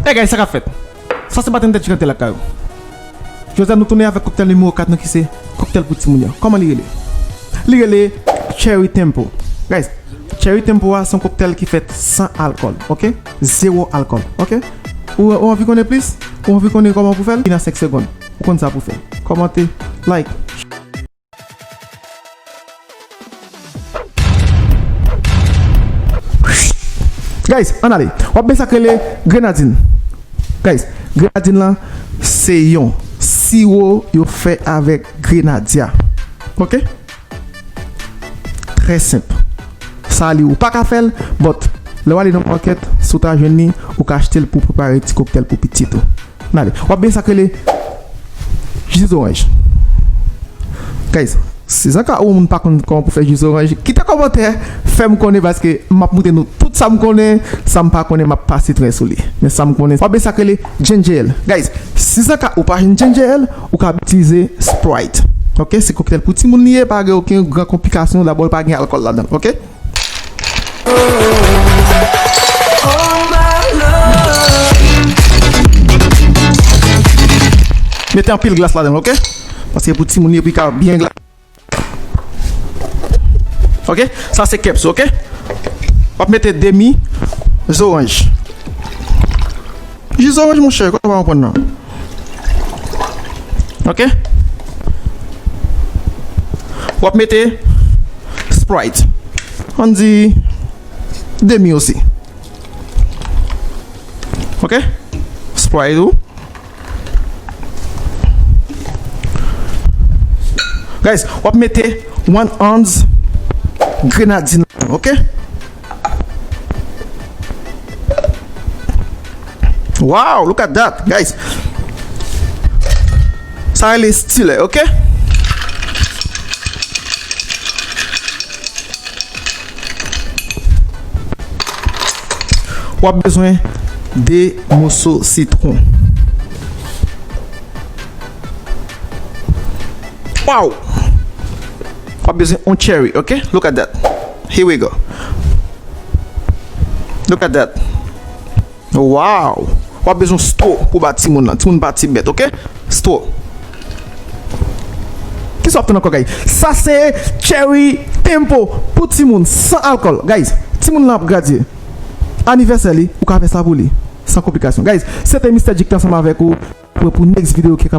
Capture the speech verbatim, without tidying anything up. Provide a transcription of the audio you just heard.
Hey guys, sa k ap fèt? Sa se batèm tèt Chikantel lakay ou. Jodi a nou tounen avèk koktèl nimewo kat nou ki se koktèl pou timoun yo. Kòman li rele? Li rele Cherry Tempo. Guys, Cherry Tempo a se yon koktèl ki fèt san alkòl, oke? Zewo alkòl, oke? Ou, ou anvi konnen plis? Ou anvi konnen kòman pou fè l? Vin a senk segonn. Ou konn sa pou fè. Kòmante, like. Guys, ann ale. W ap byen sa k rele grenadin. Guys, grenadin lan se yon siwo yo fè avèk grenadya. Oke? Trè senp. Sa li ou pa ka fè l, but lè w ale nan makèt, si w ta jwenn li, ou ka achte l pou w prepare ti koktèl pou pitit ou. N ale. W ap byen sa k rele ji zoranj. Guys, si zanka ou moun pa konn kòman pou fè ji zoranj, kite kòmantè, fè m konnen paske m ap montre nou tout sa m konnen, sa m pa konnen m ap pase tren sou li. Men sa m konnen, w ap byen sa k rele ginger ale. Guys, si zanka ou pa jwenn ginger ale, ou ka itilize Sprite. Oke, se koktèl pou timoun li ye, pa gen okenn gran konplikasyon, dabò li pa gen alkòl ladan l, oke? Mete anpil glas ladan l, oke? Paske pou timoun li epi ka byen glas. Oke? Sa se keps, oke? W ap mete demi zoranj. Ji zoranj, monchè, kote w pa konprann nan? Oke? W ap mete Sprite. Ann di demi osi. Oke? Sprite ou. Guys, w ap mete one ounce grenadin, oke? Wow, look at that, guys. Sa rele stilè, oke? W ap bezwen de moso sitwon. Wow! W ap bezwen yon cherry, oke? Look at that. Here we go. Look at that. Wow! W ap bezwen stwo pou ba timoun nan. Timoun pa ti bèt, oke? Stwo. Kisa w ap tann ankò, guys? Sa se Cherry Tempo pou timoun san alkòl. Guys, timoun lan ap gradye. Anivèsè li, ou ka fè sa pou li. San konplikasyon. Guys, se te Mistè Djik ansanm avèk ou. Pou, pou next video ki ka